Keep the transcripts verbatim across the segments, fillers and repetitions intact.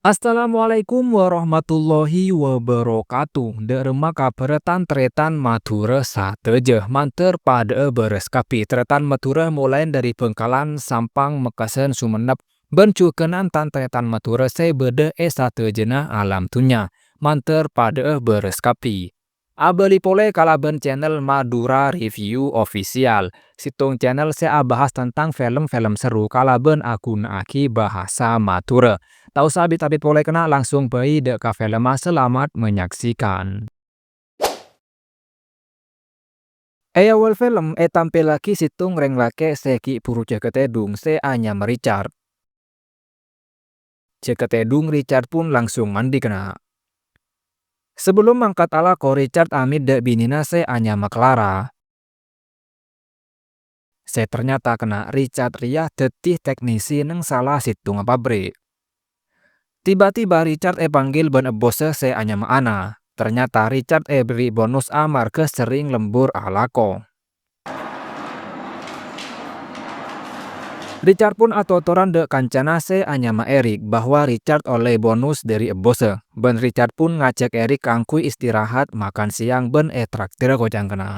Assalamualaikum warahmatullahi wabarakatuh. Dâ' remma kabhârrâ tan-tarètan Madhurâ sadhâjâ? Mandhâr padâ'â bârâs kabbhi. Tarètan Madhurâ molaè dâri Bhângkalan, Sampang, Mekkasân, Songennep, bân jhughân tan-tarètan Madhurâ sè bâdâ è sadhâjâna alam dhunnya. Mandhâr padâ'â bârâs kabbhi. Abâli polè kalabân channel Madura Review Official, sèttong channel sè abahas tentang film-film seru kalabân aghuna'aghi bhâsa Madhurâ. Ta' osa abit-abit polè kèna, langsung bhâi dâ' ka filmma. Selamat menyaksikan. È awal film ètampèllaghi sèttong rèng lakè' sè ghi' bhuru jâgâ tèdung sè anyama Richard. Jâgâ tèdung, Richard pun langsung mandi kèna. Sabellun mangkat alako, Richard amèt dâ' binèna sè anyama Clara. Sè ternyata kèna Richard rèya dhâddhi teknisi neng sala sèttonga pabrik. Tiba-tiba Richard èpanggil bân ebbossa sè anyama Anna. Ternyata Richard èberri' bonus amarghâ serrèng lembur alako. Richard pun atotoran dâ' kancana sè anyama Eric bahwa Richard ollè bonus dâri ebbossa, bân Richard pun ngajhâk Eric kaangghuy istirahat, makan sèyang, bân ètraktir koca'na kèna.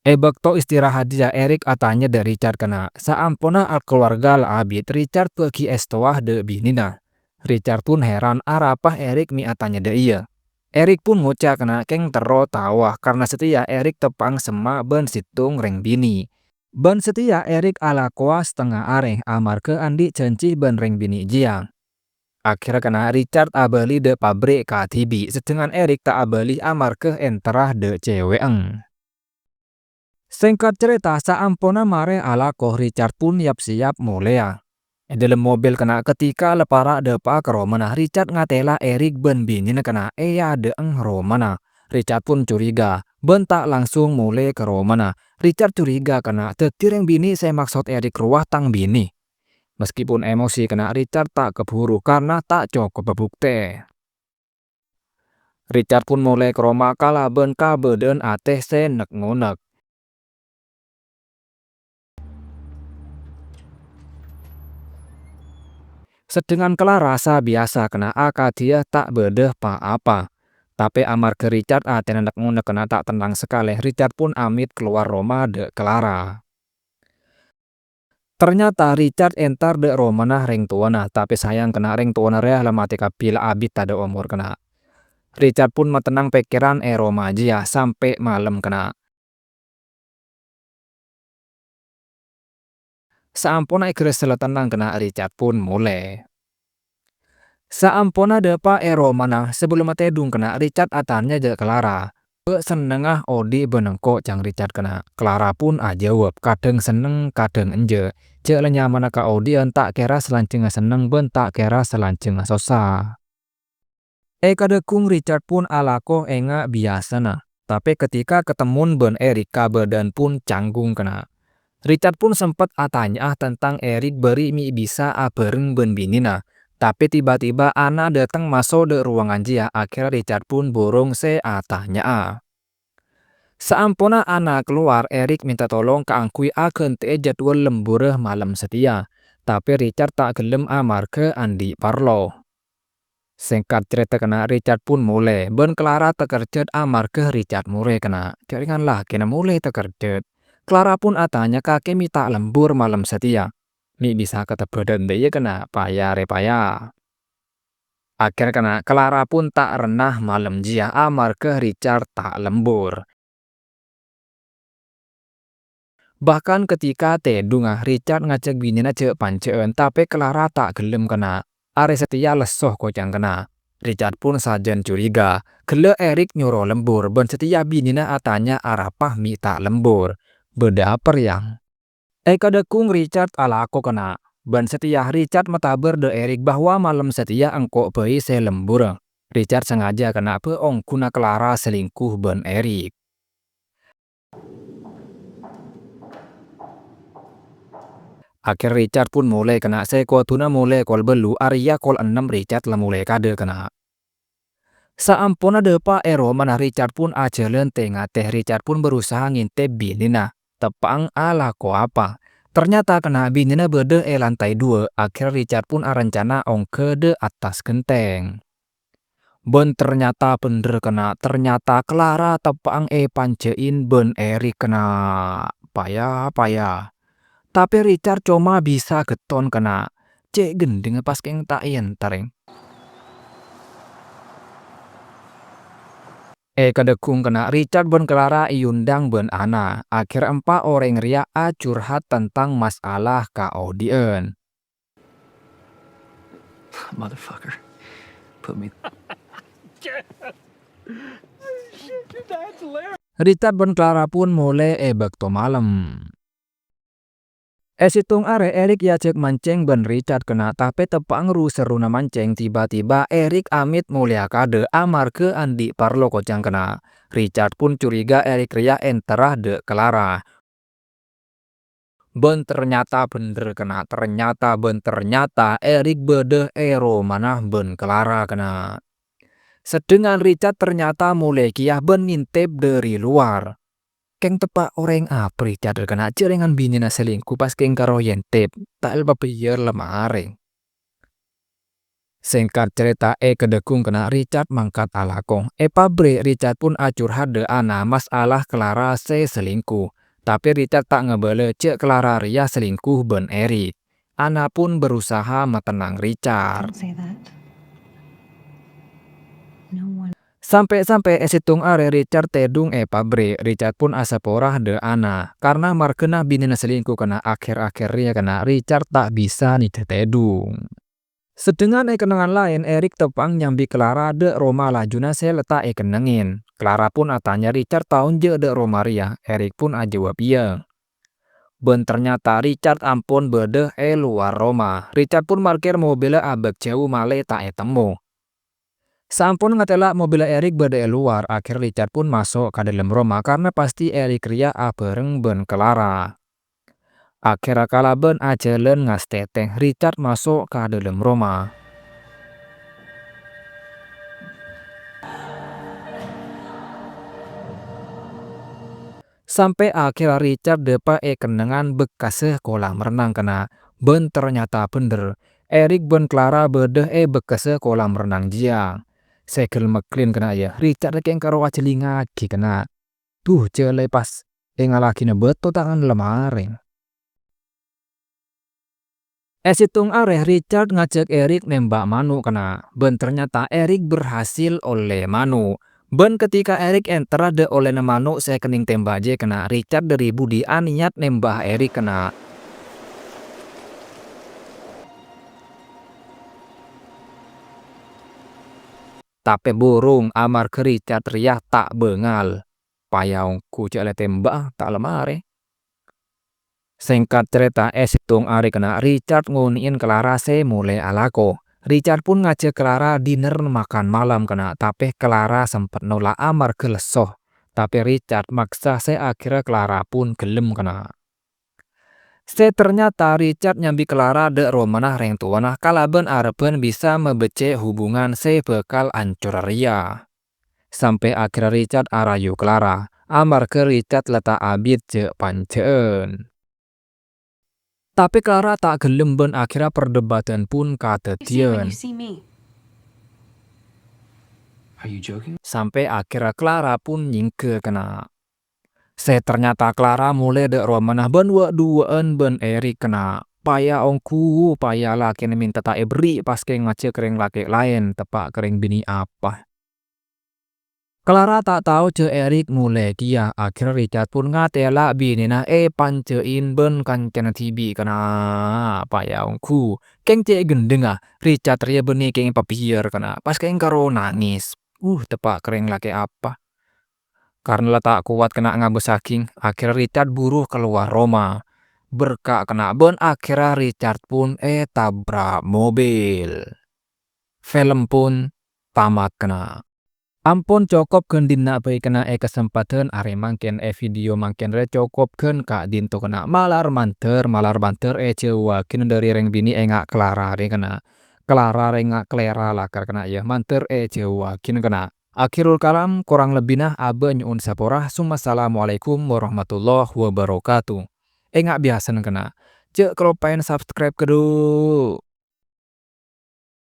È bâkto istirahat jiyâ, Eric atanya dâ' Richard kèna, saamponna al-, kalowarga la abit, Richard bâ' ghi' èstowa dâ' binèna. Richard pun heran arapa Eric mè' atanya dâ' iyâ. Eric pun ngoca' kèna kèng terro taowa, karna satèya Eric teppa'na semma' bân sèttong rèng binè'. Bân satèya Eric alakowa satengnga arè amarghâ andi' jhânjhi bân rèng binè' jiyâ. Akhèrra kèna Richard abâli dâ' pabrik kadhibi', sedangkan Eric ta' abâli amarghâ ènterra dâ' cèwè'na. Sèngkat carèta, saamponna marè alako, Richard pun yap-sèyap molèya. È dâlem mobil kèna, ketika la para' dâpa'a ka romana, Richard ngatèla Eric bân binèna kèna è adâ'na romana. Richard pun curiga, bân ta' langsung molè ka romana. Richard curiga kèna dâddhi rèng binè' sè èmaksod Eric rowa tang binè. Meskipun emosi kèna, Richard ta' kabhuru karna ta' cokobbhâ buktè. Richard pun molè ka roma kalabân kabâdâ'ân atè sè nèk-ngonèk. Sedangkan Clara sabiyasa kèna akadhiyâ ta' bâdâ pa-apa. Tapè amarghâ Richard atèna nèk-ngonèk kèna ta' tennang sakalè, Richard pun amèt kalowar roma dâ' Clara. Ternyata Richard èntar dâ' romana rèng towana, tapè sayang kèna rèng towana rèya la matè kabbhi, la abit tadâ' omor kèna. Richard pun matennang pèkkèran è roma jiyâ sampè' malem kèna. Saamponna èghârâssa la tennang kèna, Richard pun molè. Saamponna dâpa' è romana, sabellunna tèdung kèna, Richard atanya dâ' Clara, "Bâ' sennengnga odi' bân engko'?" ca'na Richard kèna. Clara pun ajâwâb, "Kadhâng senneng, kadhâng enjâ'. Jâ' la nyamana kaodi'ân ta' kèra salanjhângnga senneng bân ta' kèra salanjhângnga sossa." È kadhâghung Richard pun alako enga' biyasana, tapè ketika katemmo bân Eric, kabâdâ'ân pun canggung kèna. Richard pun sempet atanya'a tentang Eric bâri' mè' bisa abhâreng bân binèna, tapè tiba-tiba Anna dâteng maso' dâ' rowangan jiyâ, akhèrra Richard pun burung sè atanya'a. Saamponna Anna kalowar, Eric mènta tolong kaangghuy aghântè'è jadwal lemburra malem satèya, tapè Richard ta' ghellem amarghâ andi' parlo. Sèngkat carèta kèna, Richard pun molè, bân Clara takerjhât amarghâ Richard molè kèna. Jhâ' rèngan lakèna molè takerjhât. Clara pun atanya, "Kakè mè' ta' lembur malem satèya? Mè' bisa katebbhâdhân dâ' iyâ kèna, paya rè paya." Akhèr kèna, Clara pun ta' renna malem jiyâ amarghâ Richard ta' lembur. Bahkan ketika tèdungnga, Richard ngajhâk binèna jâ'-panjâ'ân, tapè Clara ta' ghellem kèna. Arè satèya lesso koca'na kèna. Richard pun sajân curiga. Ghellâ' Eric nyoro lembur, bân satèya binèna atanya arapa mè' ta' lembur. Bâdâ apa rèya? È kadhâghung Richard alako kèna, bân satèya Richard matabâr dâ' Eric bahwa malem satèya engko' bhâi sè lemburra. Richard sangajâ kèna bâ' ongghuna Clara selingkuh bân Eric. Akhèr Richard pun molè kèna, sè koduna molè kol bâllu', arèya kol ennem Richard la molè kadâ' kèna. Saamponna dâpa' è romana, Richard pun ajhâlân tè-ngatè. Richard pun berusaha ngèntep binèna, teppa'na alako apa. Ternyata kèna binèna bâdâ è lantai duwâ', akhèrra Richard pun arencana ongghâ dâ' attas ghentèng. Bân ternyata bhendher kèna, ternyata Clara teppa'na èpanjhâ'in bân Eric kèna. Paya-paya. Tapè Richard coma bisa ghetton kèna. Cè' ghendhingnga pas kèng ta' èyentarè. È kadhâghung kèna Richard bân Clara èondhâng bân Anna. Akhèrra empa' orèng rèya acurhat tentang masalah kaodi'ân. Motherfucker. Put me. Richard bân Clara pun molè è bâkto malem. È sèttong arè, Eric èajhâk mancèng bân Richard kèna, tapè teppa'na ru-serruna mancèng, tiba-tiba Eric amèt molèya kadâ' amarghâ andi' parlo koca'na kèna. Richard pun curiga Eric rèya ènterra dâ' Clara. Bân ternyata bhendher kèna, ternyata bân ternyata Eric bâdâ è romana bân Clara kèna. Sedangkan Richard ternyata molè kèya bân ngèntèp dâri lowar. Kèng teppa' orèng apa Richard kèna, jhâ' rèngan binèna selingkuh pas kèng karo èyèntèp, ta' èpabâjâr la marèng. Sèngkat carèta, è kadhâghung kèna Richard mangkat alako. È pabrik, Richard pun acurhat dâ' Anna masalah Clara sè selingkuh. Tapè Richard ta' ngabâlâ jhâ' Clara rèya selingkuh bân Eric. Anna pun berusaha matennang Richard. Don't say that. No one. Sampè'-sampè' è sèttong arè Richard tèdung è pabrik. Richard pun asapora dâ' Anna. Karna marghâna binèna selingkuh kèna, akhèr-akhèr rèya kèna Richard ta' bisa nèddhâ tèdung. Sedangkan è kennengngan laèn, Eric teppa'na nyambi Clara dâ' roma lajuna sè la ta' èkennengngè. Clara pun atanya Richard ta' onjhâ dâ' roma rèya. Eric pun ajâwâb iyâ. Bân ternyata Richard ampon bâdâ è lowar roma. Richard pun markèr mobilla abâk jhâu malè ta' ètemmo. Saampon ngatèla' mobilla Eric bâdâ è lowar, akhèr Richard pun maso' ka dâlem roma karna pastè Eric rèya abhâreng bân Clara. Akhèrra kalabân ajhâlân ngastètè, Richard maso' ka dâlem roma. Sampè' akhèrra Richard dâpa' è kennengngan bekkassa kolam renang kèna, bân ternyata bhendher, Eric bân Clara bâdâ è bekkassa kolam renang jiyâ. Sè ghel-megghel kèna, yâ, Richard kèng karo ajhâlingngaghi kèna. Duh, jhâ' la pas èngalaghinah bâto tangan la marèng. È sèttong arè, Richard ngajhâk Eric nèmbak mano' kèna, bân ternyata Eric berhasil ollè mano'. Bân ketika Eric ènterra dâ' ollèna mano' sè èkennèng tèmbak jiyâ kèna, Richard dâri budi anèyat nèmbak Eric kèna. Tapè burung, amarghâ Richard rèya ta' bângal. Paya ongghu jhâ' la ètèmba'a, ta' la marè. Sèngkat carèta, è sèttong arè kèna Richard ngonè'è Clara sè molè alako. Richard pun ngajhâk Clara dinner makan malam kèna, tapè Clara sempet nolak amarghâ lesso. Tapè Richard maksa sè akhèrra Clara pun ghellem kèna. Sè ternyata Richard nyambi Clara dâ' romana rèng towana kalabân arebbhân bisa mabeccè' hubungan sè bhâkal ancor rèya. Sampè' akhèrra Richard arayu Clara, amarghâ Richard la ta' abit jhâ'-panjhâ'ân. Tapè Clara ta' ghellem bân akhèrra perdebatan pun kadhâddhiyân. Sampè' akhèrra Clara pun nyèngghâ kèna. Sè ternyata Clara molè dâ' romana bân wâ'-duwâ'ân bân Eric kèna. Paya ongghu, paya lakèna mènta ta' èberri' pas kèng ngajhâk rèng lakè' laèn, teppa' ka rèng binè' apa. Clara ta' tao jhâ' Eric molè kèya. Akhèrra Richard pun ngatèla' binèna èpanjhâ'in bân kancana dhibi' kèna. Paya ongghu. Kèng cè' ghendhengnga, Richard rèya bânnè kèng èpabiyâr kèna. Pas kèng karo nangès. Uh, teppa' ka rèng lakè' apa. Karna la ta' kowat kèna ngabâssaghi, akhèrra Richard buru kalowar roma. Berkah kèna bân akhèrra Richard pun ètabrak mobil. Film pun tamat kèna. Ampon cokop ghân dinna' bhâi kèna è kasempadhân arè mangkèn, è video mangkèn rè cokop ghân ka'dinto kèna. Malar mandhâr, malar mandhâr èjhâuwâghinah dâri rèng binè' ènga' Clara rè kèna. Clara rè ènga' Clara lakar kèna, yâ, mandhâr èjhâuwâghinah kèna. Akhirul kalam, korang lebbina abâ' nyo'on sapora. Summa assalamualaikum warahmatullahi wabarakatuh. Ènga' biyasana kèna. jhâ' kaloppaè subscribe ghâllu.